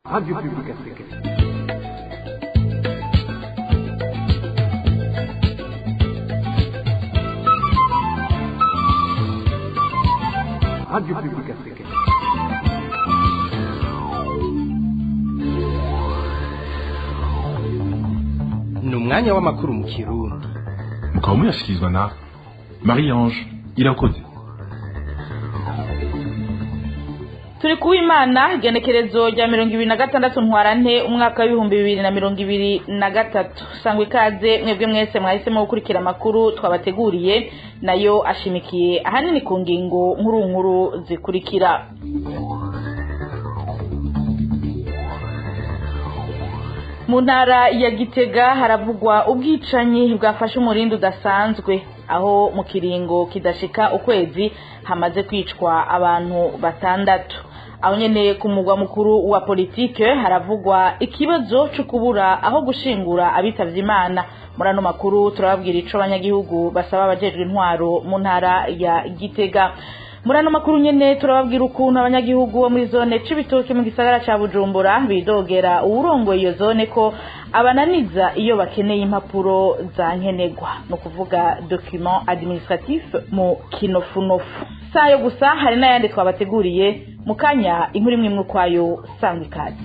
Radio Publique Africaine. Radio Publique Africaine. Ni umwanya w'amakuru mu Kirundi. Mukaba muyashyikirizwa na Marie Ange Irakoze. Turi kuwimana igenekerezo rya 26 ntwarante umwaka w'ibihumbi 2023. Sangwa ikaze mwebwe mwese mwahisemo gukurikira amakuru twabateguriye, nayo ashimikiye ahanini ku ngingo nkuru nkuru zikurikira. Mu ntara ya Gitega haravugwa ubwicanyi bwafashe umurindi udasanzwe, aho mu kiringo kidashika ukwezi hamaze kwicwa abantu batandatu. Aho nyene ku mugwa mukuru wa politike haravugwa ikibazo cyo kubura aho gushingura abitavye Imana. Muri ano makuru turababwira ico abanyagihugu basaba abajejwe intwaro mu ntara ya Gitega. Muri ano makuru nyene turababwira ukuntu abanyagihugu bo muri zone Cibitoke mu gisagara ca Bujumbura bidogera uwurongoye iyo zone ko abananiza iyo bakeneye impapuro za nkenerwa, no kuvuga document administratif mu kinofunofu. Sayo gusa hari n'ayandi twabateguriye mu kanya, inkuru imwe imwe ukwayo. Sangwa ikaze.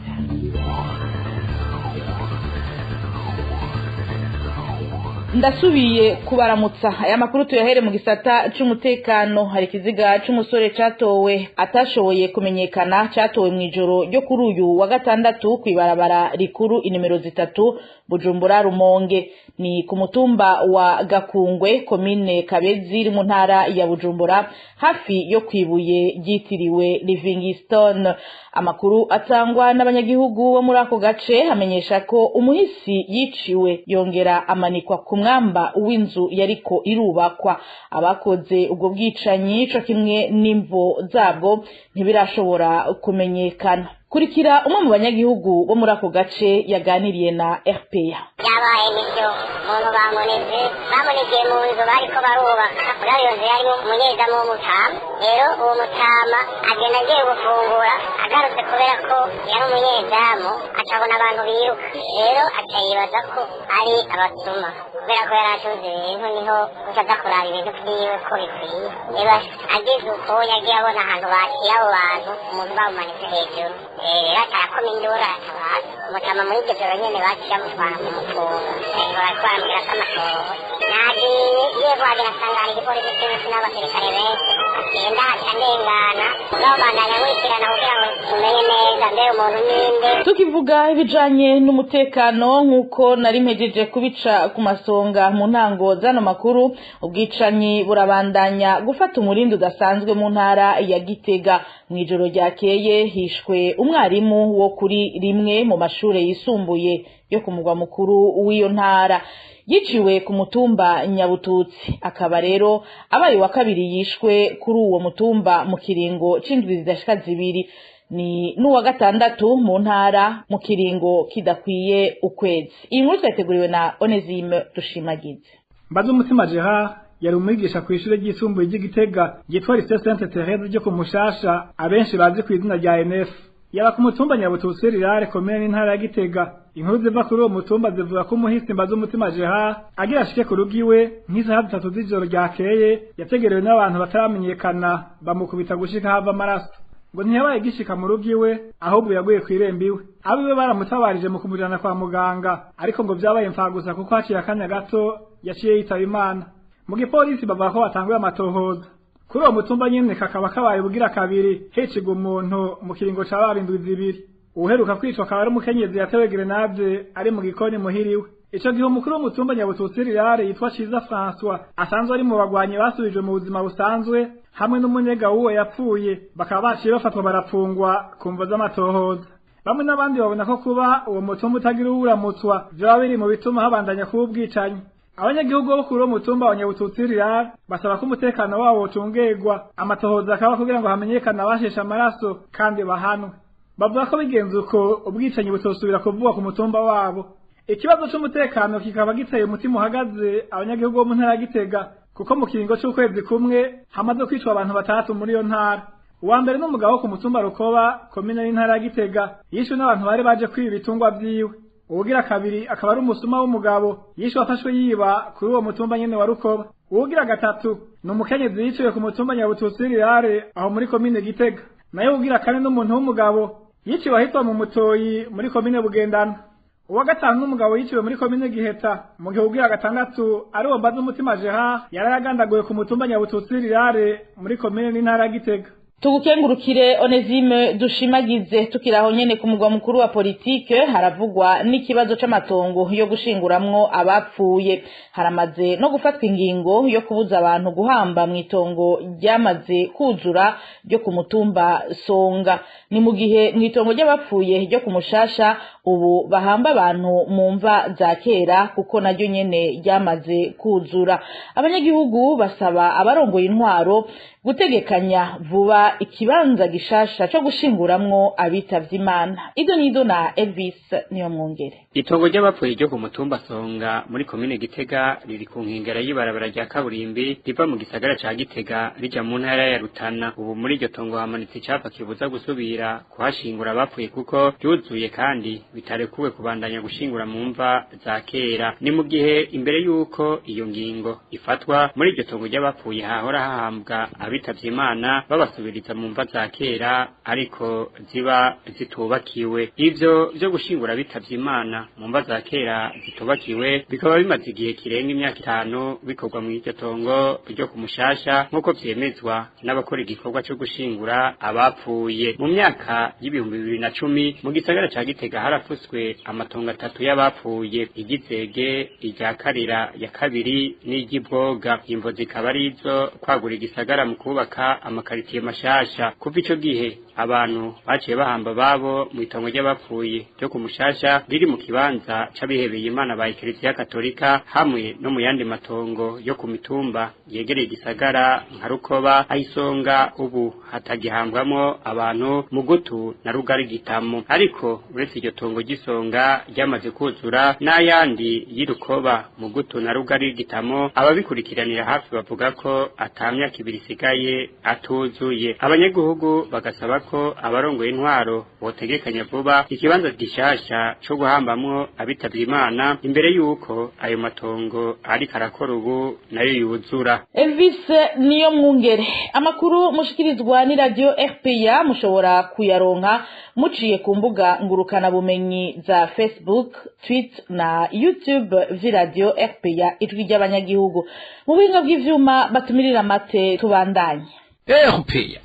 Ndasubiye kubaramutsa. Aya makuru tuyahere mu gisata c'umutekano. Hari ikiziga c'umusore catowe atashoboye kumenyekana, catowe mw'ijoro ryo kuri uyu wa gatandatu kw'ibarabara rikuru inimero 3 Bujumbura Rumonge, ni ku mutumba wa Gakungwe, komine Kabezi iri mu ntara ya Bujumbura, hafi yo kwibuye ryitiriwe Livingstone. Amakuru atangwa n'abanyagihugu bo muri ako gace amenyesha ko umuhisi yiciwe yongera amanikwa ku mwamba w'inzu yariko irubakwa. Abakoze ubwo bwicanyi co kimwe n'imvo zabwo ntibirashobora kumenyekana. Kurikira umwe mu banyagihugu bo muri ako gace yaganiriye na RPA. Byabaye nibyo, umuntu bamuneze bamunegeye mu nzu bariko barubaka. Muri iyo nzu yarimo umunyezamu w'umutama. Rero uwo mutama agenda agiye gufungura, agarutse kubera ko yari umunyezamu acabona abantu biruka, rero aca yibaza ko ari abasuma. Kubera ko yari acuze ibintu, niho guca aza kuraba ibintu vyiwe ko bikwiye. Rero ageze uko yagiye abona ahantu bakira abo bantu, umuntu bamumanitse hejuru, rero atarakoma induru aratabaza. Umutama muri iryo joro nyene baciye bamutwara mu mutunga, baratwara ko amatoho. Nagiye ngiye kuhagera nsanga hari igipolisi cyinshi n'abasirikare benshi. Agenda aca ndengana, mugabo bandanya nkurikirana kugira ngo tumenye neza mbe umuntu ninde. Tukivuga ibijanye n'umutekano, nk'uko nari mpejeje kubica ku masonga mu ntango z'ano makuru, ubwicanyi burabandanya gufata umurindi udasanzwe mu ntara ya Gitega. Mw'ijoro ryakeye hishwe umwarimu wo kuri rimwe mu mashure yisumbuye yo ku mugwa mukuru w'iyo ntara, yiciwe ku mutumba Nyabututsi. Akaba rero abaye wa kabiri yishwe kuri uwo mutumba mu kiringo c'indwi zidashika 2, ni n'uwa gatandatu mu ntara mu kiringo kidakwiye ukwezi. Iyi nkuru twateguriwe na Onesime Dushimagize. Mbaze umutima Gerard yari umwigisha ku ishure ryisumbuye ry'Igitega ryitwa Lycée Sainte Thérèse ryo ku Mushasha, abenshi bazi ku izina rya NF. Yaba ku mutumba Nyabututsi rirare komine n'intara ya Gitega. Inkuru ziva kuri uwo mutumba zivuga ko umuhisi Mbaze umutima Gerard agira ashike ku rugo iwe nk'isaha 3 z'ijoro ryakeye, yategerewe n'abantu bataramenyekana bamukubita gushika hava amaraso. Ngo ntiyabaye gishika mu rugo iwe, ahubwo yaguye kw'irembo iwe. Abiwe baramutabarije mu kumujana kwa muganga, ariko ngo vyabaye imfagusa kuko haciye akanya gato yaciye yitaba Imana. Mu gipolisi bavuga ko batanguye amatohoza. Kuri uwo mutumba nyene kakaba kabaye bugira kabiri hicigwa umuntu mu kiringo ca barindwi 2. Uwuheruka kwicwa akaba ari umukenyezi yatewe grenade ari mu gikoni muhiriwe. Ico gihe umukuru w'umutumba Nyabututsi rirare yitwa Ciza François asanzwe ari mu bagwanyi basubijwe mu buzima busanzwe, hamwe n'umunyega w'uwo yapfuye, bakaba baciye bafatwa barapfungwa ku mvo z'amatohoza. Bamwe n'abandi babona ko kuba uwo mutumba utagira uwuramutswa vyoba biri mu bituma habandanya kuba ubwicanyi. Abanyagihugu bo kuri uwo mutumba wa Nyabututsi rirare basaba ko umutekano wabo wocungerwa, amatohoza akaba kugira ngo hamenyekane abasheshe amaraso kandi bahanwe. Bavuga ko bigenze uko ubwicanyi butosubira kuvugwa ku mutumba wabo. Ikibazo c'umutekano kikaba giteye umutima uhagaze abanyagihugu bo mu ntara ya Gitega, kuko mu kiringo c'ukwezi kumwe hamaze kwicwa abantu 3 muri iyo ntara. Uwa mbere n'umugabo wo ku mutumba Rukoba, komine n'intara ya Gitega, yishwe n'abantu bari baje kwiba ibitungwa vyiwe. Uwugira kabiri akaba ari umusuma w'umugabo yishwe afashwe yiba kuri uwo mutumba nyene wa Rukoba. Uwugira gatatu ni umukenyezi yiciwe ku mutumba Nyabututsi Rirare aho muri komine Gitega. Nayo uwugira kane n'umuntu w'umugabo yiciwe ahitwa mu Mutoyi muri komine Bugendana. Uwa gatanu n'umugabo yiciwe muri komine Giheta, mu gihe uwugira gatandatu ari uwo Mbazumutima Gerard yarayagandaguwe ku mutumba Nyabututsi Rirare muri komine n'intara ya Gitega. Tugukengurukire Onesime dushimagize. Tukiraho nyene ku mugwa mukuru wa politike, haravugwa n'ikibazo c'amatongo yo gushinguramwo abapfuye. Haramaze no gufatwa ingingo yo kubuza abantu guhamba mw'itongo ryamaze kuzura ryo ku mutumba Songa. Ni mu gihe mw'itongo ry'abapfuye ryo ku Mushasha ubu bahamba abantu mu mva za kera, kuko naryo nyene ryamaze kuzura. Abanyagihugu basaba abarongoye intwaro gutegekanya vuba ikibanza gishasha co gushinguramwo abitavye Imana. Ido nido na Elvis niyo mwongere. Itongo ry'abapfuye ryo ku mutumba Songa muri komine Gitega riri ku nkengera y'ibarabara rya kaburimbi riva mu gisagara ca Gitega rija mu ntara ya Rutana. Ubu muri iryo tongo hamanitse icapa kibuza gusubira kuhashingura abapfuye kuko ryuzuye kandi bitarekuwe kubandanya gushingura mu mva za kera. Ni mu gihe imbere y'uko iyo ngingo ifatwa, muri iryo tongo ry'abapfuye hahora hahambwa abitavye Imana babasubiriza mu mva za kera, ariko ziba zitubakiwe. Ivyo vyo gushingura abitavye Imana mu mva za kera zitubakiwe bikaba bimaze igihe kirenga imyaka 5 bikorwa mu iryo tongo ryo ku Mushasha, nk'uko vyemezwa n'abakora igikorwa co gushingura abapfuye. Mu myaka y'2010 mu gisagara ca Gitega harafuswe amatongo 3 y'abapfuye: Igizege, irya Karira ya kabiri n'iry'Ibwoga. Imvo zikaba ari izo kwagura igisagara mu kubaka amakaritiye mashasha. Kuva ico gihe abantu baciye bahamba babo mu itongo ry'abapfuye ryo ku Mushasha riri mu kibanza c'abihebeye Imana ba Eklezia Katolika, hamwe no mu yandi matongo yo ku mitumba yegereye igisagara nka Rukoba, Ayisonga ubu hatagihambwamo abantu, Mugutu na Rugari Gitamo. Ariko uretse iryo tongo ry'Isonga ryamaze kuzura n'ayandi y'Irukoba, Mugutu na Rugari Gitamo, ababikurikiranira hafi bavuga ko atamyaka 2 isigaye atuzuye. Abanyagihugu bagasaba ko abarongoye intwaro botegekanya vuba ikibanza gishasha co guhambamwo abitavye Imana imbere yuko ayo matongo ariko arakora ubu nayo yuzura. Elvis niyo mwungere. Amakuru mushikirizwa ni radio RPA mushobora kuyaronka muciye ku mbuga ngurukana bumenyi za Facebook, Twitter na YouTube v'iradio RPA ijwi ry'abanyagihugu. Mu buhinga bw'ivyuma batumirira mate, tubandanye. RPA.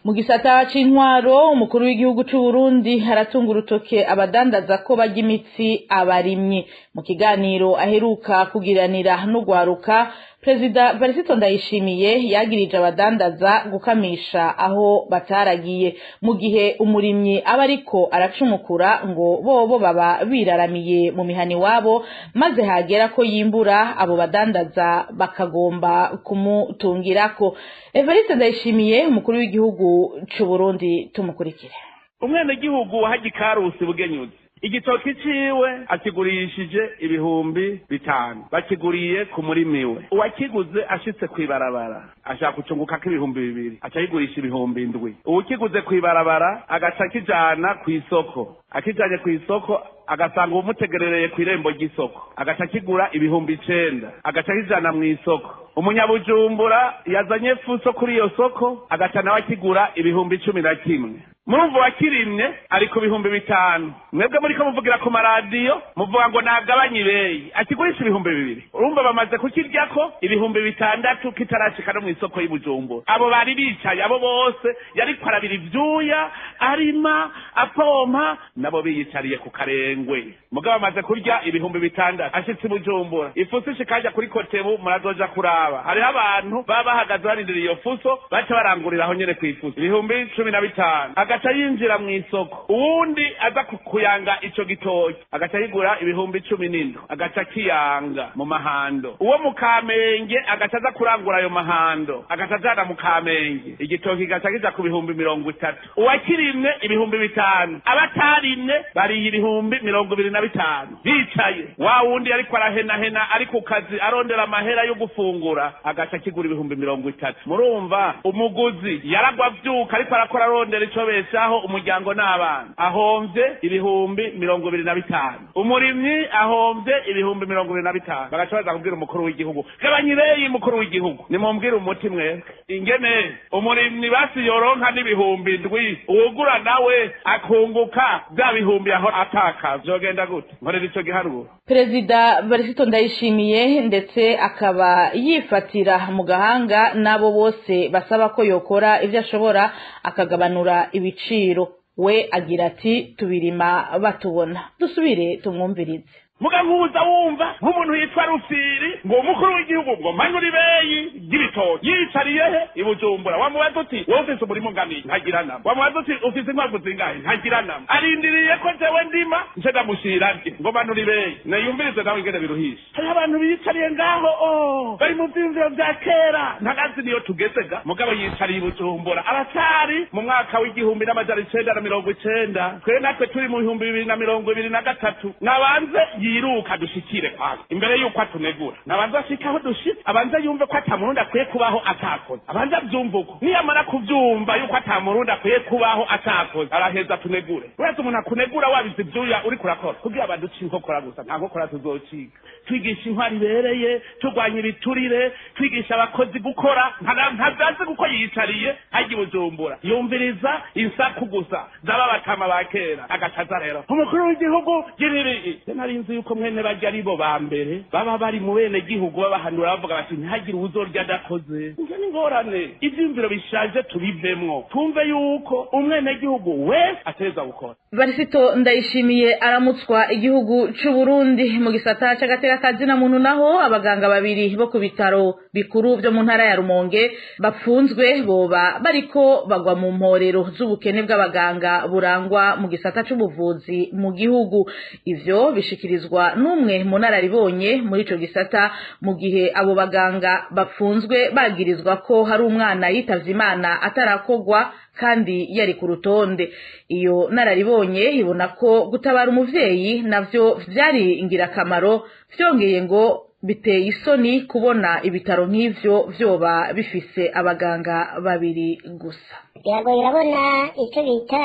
Mu gisata c'intwaro, umukuru w'igihugu c'u Burundi haratunga urutoke abadandaza ko barya imitsi abarimyi. Mu kiganiro aheruka kugiranira n'ugwaruka, Perezida Varisito Ndayishimiye yagirije abadandaza gukamisha aho bataragiye, mu gihe umurimyi aba ariko aracumukura ngo bobo baba biraramiye mu mihani wabo, maze hagera ko yimbura abo badandaza bakagomba kumutungirako. Evariste Ndayishimiye, umukuru w'igihugu c'u Burundi, tumukurikire. Umwenegihugu wa Karusi Bugenyuzi, igitoki ciwe akigurishije 5,000, bakiguriye ku murimi we. Uwakiguze ashitse kw'ibarabara ashaka kucungukako 2,000, aca yigurisha 7,000. Uwukiguze kw'ibarabara agaca akijana kw'isoko, akijanye kw'isoko agasanga uwumutegerereye kw'irembo ry'isoko, agaca akigura 9,000, agaca akijana mw'isoko. Umunyabujumbura yazanye fuso kuri iyo soko agaca nawe akigura 11,000. Murumva wakirimye ari ku 5,000. Mwebwe muriko muvugira ku maradiyo muvuga ngo nagabanye ibeyi, akigurisha 2,000. Urumva bamaze kukiryako 6,000 kitarashika no mw'isoko y'Ibujumbura. Abo bari bicaye abo bose yariko arabira ivyuya, arima, apompa, nabo biyicariye ku karengwe. Mugabo bamaze kurya 6,000 ashitse Ibujumbura. Ifuso ishikaja kuri Kotebu, murazoja kuraba. Hariho abantu baba bahagaze barindiriye iyo fuso, baca barangurira aho nyene kw'ifuso 15,000. Agaca yinjira mw'isoko, uwundi aza kuyanga ico gitoki agaca yigura 17,000, agaca kiyanga mu mahando. Uwo mu Kamenge agaca aza kurangura ayo mahando, agaca ajana mu Kamenge, igitoki gaca kija ku 30,000. Uwakirimye 5,000 5 abatarimye bariye 25,000 bicaye. Wa wundi ariko arahenahena ari ku kazi arondera amahera yo gufungura agaca kigura 30,000. Murumva umuguzi yaragwa vyuka ariko arakora arondera ico beshaho umuryango n'abana, ahomvye 25,000. Umurimyi ahomvye 25,000. Bagaca baza kubwira umukuru w'igihugu, gabanya ibeyi mukuru w'igihugu. Nimumbwire umuti mwebwe ingene umurimyi basi yoronka n'7,000, uwugura nawe akunguka bya bihumbi aho atakaza, vyogenda gute? Nkorera ico giharuro. Perezida Varisito Ndayishimiye ndetse akaba yifatira mu gahanga nabo bose basaba ko yokora ivyo ashobora akagabanura ibiciro. We agira ati tubirima batubona. Dusubire tumwumvirize. Muga nkuza wumva nk'umuntu yitwa Rufiri ngo umukuru w'igihugu ngo manura ibeyi ry'ibitoki, yicariye he? I Bujumbura. Wamubaza uti wowe ufise umurima unganiye? Ntagira nama. Wamubaza uti ufise inkwavu zingahe? Ntagira nama. Arindiriye ko jewe ndima nce ndamushira ndye ngo manura ibeyi. Niyumvirize nawe ingene biruhisha. Hariho abantu biyicariye ngaho bari mu vyiyumviro vya kera, ntagazi niyo tugeze ga. Mugabo yicariye i Bujumbura, aracari mu mwaka w'1990, twe natwe turi mu 2023. Nabanze yiruka dushikire kwanza imbere yuko atunegura, nabanza ashike aho dushitse, abanza yumve ko ata murundi akwiye kubaho atakoze, abanza avyumve uko. Niyamara kuvyumva yuko ata murundi akwiye kubaho atakoze, araheza atunegure. Uretse umuntu akunegura wabize ivyuya uriko urakora, kugira baduce inkokora gusa, nta nkokora tuzocika. Twigisha intwari ibereye, turwanya ibiturire, twigisha abakozi gukora. Ntavyazi kuko yiyicariye harya i Bujumbura, yumviriza insaku gusa z'aba batama ba kera, agacaza rero umukuru w'igihugu giriri. Nari nzi yuko mwene barya aribo ba mbere baba bari mu bene gihugu babahanura bavuga bati ntihagire uwuzorya adakoze. Ivyo ni ingorane, ivyiyumviro bishaje tubivemwo, twumve yuko umwene gihugu wese ategerezwa gukora. Varisito Ndayishimiye aramutswa igihugu c'u Burundi. Mu gisata c'agateka kazina muntu naho, abaganga babiri bo ku bitaro bikuru vyo mu ntara ya Rumonge bapfunzwe boba bariko bagwa mu mporero z'ubukene bw'abaganga burangwa mu gisata c'ubuvuzi mu gihugu. Ivyo bishikirizwa n'umwe mu nararibonye muri ico gisata, mu gihe abo baganga bapfunzwe bagirizwa ko hari umwana yitavye Imana atarakogwa kandi yari ku rutonde. Iyo nararibonye ibona ko gutabara umuvyeyi navyo vyari ingirakamaro, vyongeye ngo biteye isoni kubona ibitaro nk'ivyo vyoba bifise abaganga babiri gusa. Biragoye, urabona icyo bita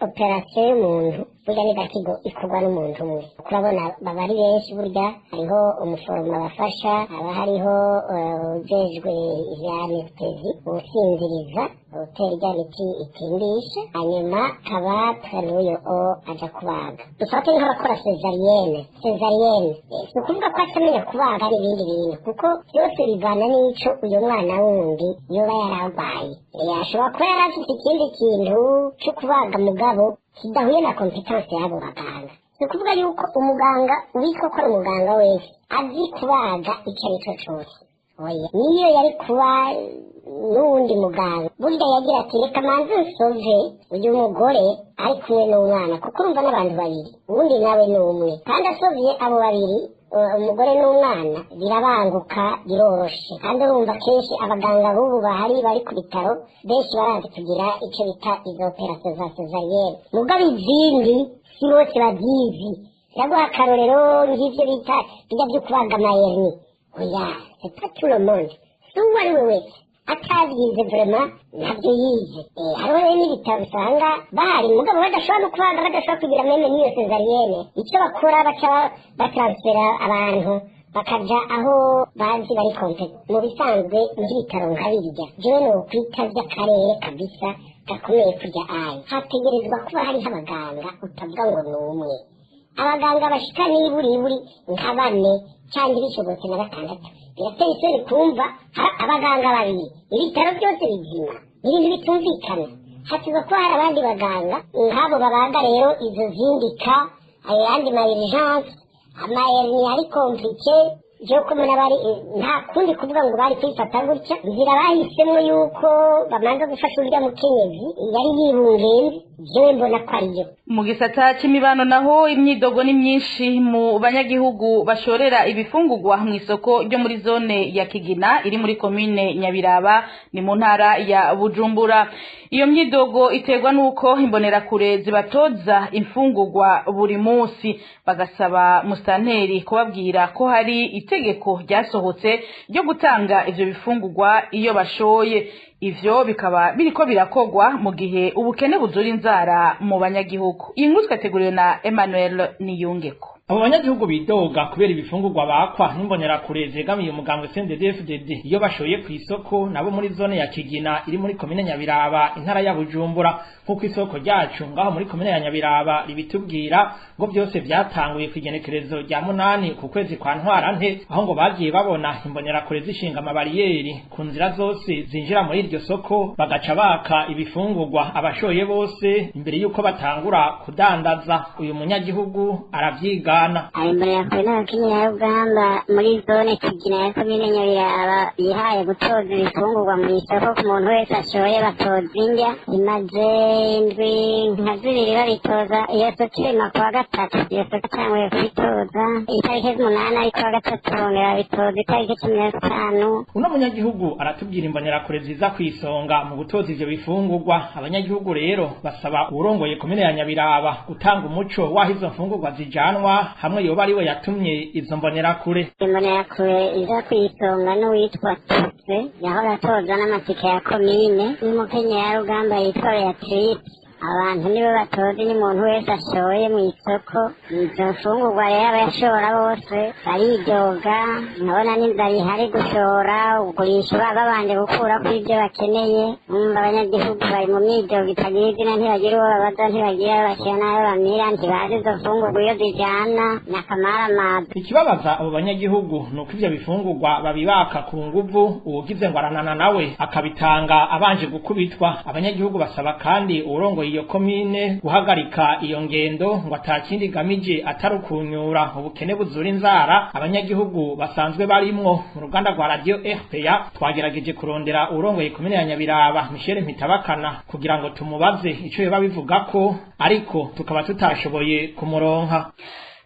operasiyo y'umuntu burya ni gakigo ikorwa n'umuntu umwe. Urabona baba ari benshi, burya hariho umuforoma abafasha, haba hariho ujejwe ivya anestesi, uwusinziriza, utera irya miti itindisha, hanyuma kaba n'uyo o aja kubaga. Dufate nk'abakora césarienne, césarienne si ukuvuga ko atamenya kubaga n'ibindi bintu, kuko byose bivana n'ico uyo mwana wundi yoba yararwaye. Ashobora kuba yari afite ikindi kintu cyo kubaga mugabo kidahuye na compétence y'abo baganga. Ni ukuvuga yuko umuganga witwa ko ari umuganga wese azi kubaga icyo ari cyo cyose, oya. Niyo yari kuba n'uwundi muganga, burya yagira ati reka manze nsove uyu mugore ari kumwe n'umwana, kuko urumva n'abantu babiri, uwundi nawe ni umwe, kandi asovye abo babiri, umugore n'umwana, birabanguka, biroroshe. Kandi urumva kenshi abaganga b'ubu bahari bari ku bitaro benshi barazi kugira icyo bita izo opérations za césarienne, mugabo izindi si bose bazizi. Ndaguha akarorero nk'ivyo bita bijya byo kubaga ama hernies, oya, c'est pas tout le monde, si uwo ari we wese atavyize vraiment ntabyo yize. Hariho rero n'ibitaro usanga bahari mugabo badashobora no kubaga, badashobora kugira même n'iyo césarienne. Icyo bakora, baca batransfera abantu bakaja aho bazi bari compétents. Mu bisanzwe nk'ibitaro nka birya jewe nokwita vy'akarere kabisa gakomeye kurya ayo, hategerezwa kuba hariho abaganga utavuga ngo ni umwe, abaganga bashika niburiburi nka bane cyangwa bishobotse na batandatu. Birateye isoni kumva hari abaganga babiri ibitaro byose bizima, ni ibintu bitumvikana. Hasiba kuba hari abandi baganga nk'abo babaga rero izo zindi ka ayo yandi ma urgence, ama hernies ari compliquées. Je ko mbona bari nta kundi kuvuga ngo bari kwifata gutya. Inzira bahisemo yuko bamanza gufasha urya mukenyezi yari yibungenze. Jewe mbona ko ariyo. Mu gisata c'imibano naho, imyidogo ni myinshi mu banyagihugu bashorera ibifungurwa mu isoko ryo muri zone ya Kigina iri muri komine Nyabiraba, ni mu ntara ya Bujumbura. Iyo myidogo iterwa nuko imbonerakure zibatoza imfungurwa buri munsi, bagasaba musanteri kubabwira ko hari itegeko ryasohotse ryo gutanga ivyo bifungurwa iyo bashoye. Ivyo bikaba biriko birakogwa mu gihe ubukene buzura inzara mu banyagihugu. Iyi nkuru twateguriwe na Emmanuel Niyungeko. Abo banyagihugu bidoga kubera ibifungurwa bakwa n'imbonerakure zegamiye umugambwe CNDD-FDD iyo bashoye ku isoko, nabo muri zone ya Kigina iri muri komine Nyabiraba, intara ya Bujumbura. Nk'uko isoko ryacu ngaho muri komine ya Nyabiraba ribitubwira, ngo byose byatanguye ku igenekerezo rya 8 ku kwezi kwa Ntwarante, aho ngo bagiye babona imbonerakure zishinga amabariyeri ku nzira zose zinjira muri iryo soko, bagaca baka ibifungurwa abashoye bose imbere y'uko batangura kudandaza. Uyu munyagihugu aravyiga. Imbonerakure n'abakenyerarugamba muri zone Kigina ya komine Nyabiraba yihaye gutoza ibifungurwa mu isoko ku muntu wese ashoye, batoza indya. Imaze indwi nka zibiri babitoza. Iyo soko irema kuwa gatatu, iyo soko itanguye kubitoza itariki 8, ariko kuwa gatatu bongera babitoza itariki 15. Uno munyagihugu aratubwira imbonerakure ziza ku isonga mu gutoza ivyo bifungurwa. Abanyagihugu rero basaba uwurongoye komine ya Nyabiraba gutanga umuco w'aho izo mfungurwa zijanwa, hamwe yoba ariwe yatumye izo mbonerakure. Imbonerakure iza ku isonga n'uwitwa Tutse yahora atoza n'amatike ya komine, n'umukenyerarugamba yitwa Beatrice. Abantu nibo batozi, n'umuntu wese ashoye mu isoko izo mfungurwa. Rero abayashora bose baridoga, nkabona n'inzara ihari. Gushora ugurisha baba babanje gukurako ibyo bakeneye. Umva, abanyagihugu bari mu myidogo itagira izina, ntibagira uwo babaza, ntibagira ayo bashyira n'ayo bamira, ntibazi izo mfungurwa iyo zijana n'akamaramaza. Ikibabaza abo banyagihugu ni uko ivyo bifungurwa babibaka ku nguvu, uwugize ngo aranana nawe akabitanga abanje gukubitwa. Abanyagihugu basaba kandi uwurongoye iyo komine guhagarika iyo ngendo, ngo atakindi igamije atari ukunyura ubukene buzura inzara abanyagihugu basanzwe barimwo. Mu ruganda rwa Radio RPA twagerageje kurondera uwurongoye komine ya Nyabiraba, Michel Mpitabakana, kugira ngo tumubaze ico yoba bivugako, ariko tukaba tutashoboye kumuronka.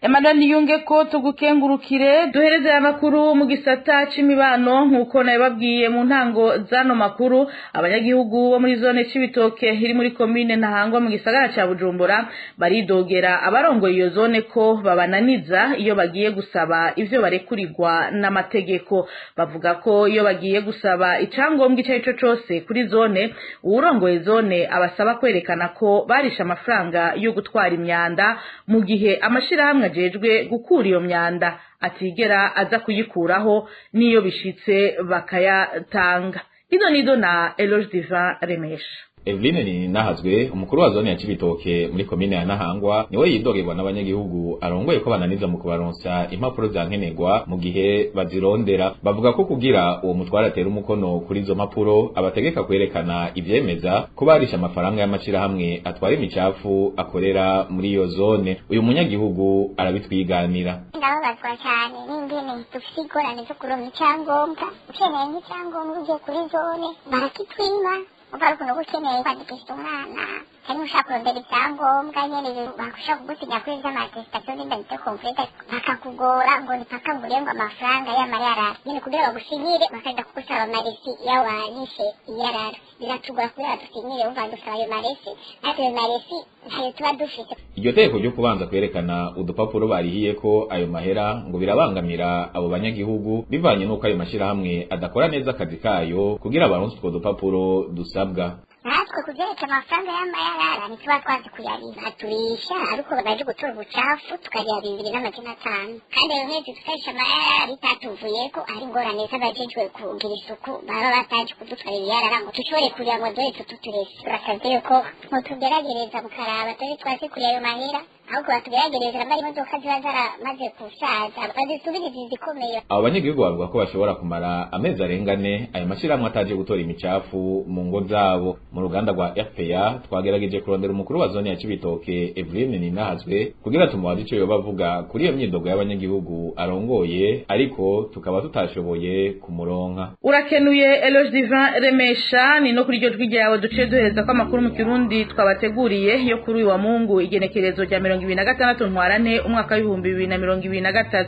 Emmanuel Niyunge ko tugukengurukire. Duhereze amakuru mu gisata c'imibano. Nkuko nabibabwiye mu ntango zano makuru, abanyagihugu bo muri zone c'Ibitoke iri muri komine Ntahangwa mu gisagara ca Bujumbura baridogera abarongoye iyo zone ko babananiza iyo bagiye gusaba ivyo barekurirwa n'amategeko. Bavuga ko iyo bagiye gusaba icangombwa ico arico cose kuri zone, uwurongoye zone abasaba kwerekana ko barishe amafaranga yo gutwara imyanda, mu gihe amashirahamwe ajejwe gukura iyo myanda atigera aza kuyikuraho n'iyo bishitse bakayatanga. Ido nido na Eloge Divin Remesha. Eveline Ninahazwe, umukuru wa zone ya Cibitoke muri komine ya Ntahangwa, niwe yidogerwa n'abanyagihugu arongoye ko bananiza mu kubaronsa impapuro za nkenerwa mu gihe bazirondera. Bavuga ko kugira uwo mutwara atera umukono kuri izo mpapuro, abategeka kwerekana ivyemeza ko barisha amafaranga y'amashirahamwe atwara imicafu akorera muri iyo zone. Uyu munyagihugu arabitwiganira. Ndababazwa cyane n'ingene dufite ingorane zo kuronka icyangombwa. Ukeneye nk'icyangombwa ugiye kuri zone barakitwima. Umva, ukuntu uba ukeneye kwandikisha umwana cyangwa ushaka kurondera ibyangombwa nyene, bakushaka kugusinya kuri z'ama attestation d'identité complète, bakakugora ngo ni paka nguriye ngo amafaranga y'amayarara nyene kugira bagusinyire, bakaza kugusaba amaresi y'awanishe iyarara. Biratugora kugira badusinyire. Umva, dusaba ayo maresi, natwe ayo maresi ntayo tuba dufite. Iryo tegeko ryo kubanza kwerekana udupapuro barihiyeko ayo mahera ngo birabangamira abo banyagihugu, bivanye n'uko ayo mashirahamwe adakora neza akazi kayo kugira baronse utwo dupapuro dusabwa. Natwe kuvyerekeye amafaranga y'amayarara ntituba twazi kuyariha, turisha ariko baje gutora ubucafu tukariha 2500, kandi ayo mezi tutarisha amayarara bitatuvuyeko, ari ingorane z'abajejwe kugira isuku baba bataje kudutwarira iyarara ngo dushobore kuriha, ngo dore tuturese. Turasavye yuko mutugeragereza mukaraba dore twazi kuriha ayo mahera, ahubwo batugeragereza nambara imodoka ziba zaramaze gusaza bazisubirize izikomeye. Abo banyagihugu bavuga ko bashobora kumara amezi arenga ane ayo mashirahamwe ataje gutora imicafu mu ngo zabo. Mu ruganda Mu ruganda rwa RPA twagerageje kurondera umukuru wa zone ya Cibitoke, Eveline Ninahazwe, kugira tumubaze ico yoba avuga kuri iyo myidogo y'abanyagihugu arongoye, ariko tukaba tutashoboye kumuronka. Urakenuye, Eloge Divin Remesha. Ni no kuri iryo jwi ryawe duciye duhereza ko amakuru mu Kirundi twabateguriye yo kuri uyu wa Mungu, igenekerezo rya 26 Ntwarante umwaka w'2023.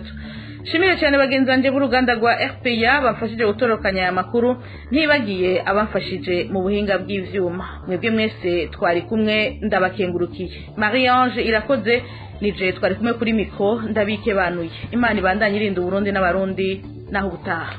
Shimire cyane bagenzi banje b'uruganda rwa RPA bamfashije gutorokanya aya makuru, ntibagiye abamfashije mu buhinga bw'ivyuma. Mwebwe mwese twari kumwe, ndabakengurukiye. Marie Ange Irakoze nije twari kumwe kuri micro, ndabike banuye. Imana ibandanye irinda Uburundi n'Abarundi. Naho ubutaha.